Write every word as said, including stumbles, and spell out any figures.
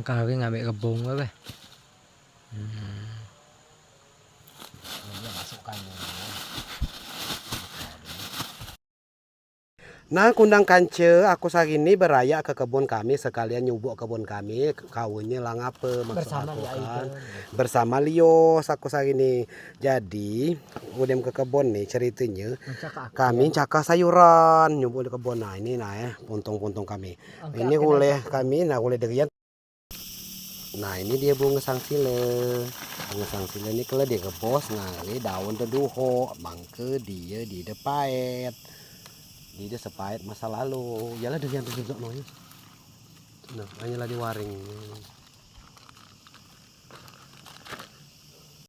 Kari ngambil kebun ke, weh. Hmm. Ini dia masukkan ini. Nah, kundang kance, aku sehari ini berayak ke kebun kami, sekalian nyubuk kebun kami, kaunye lang ape, maksud aku kan. Bersama Lios aku sehari ini. Jadi, udah ke kebun ni, ceritanya, kami cakar sayuran, nyubuk di kebun. Nah, ini nah, eh, puntung-puntung kami. Ini gulai kami, nah, gulai durian. Nah, ini dia bunga sangsila. Bunga sangsila ni kalo dia rebus, nah, dia daun tu duhok, bangke dia, dia de paet. Dia de sepaet masa lalu. Yalah, durian tu duduk no, ya. Nah, hanyalah di waring.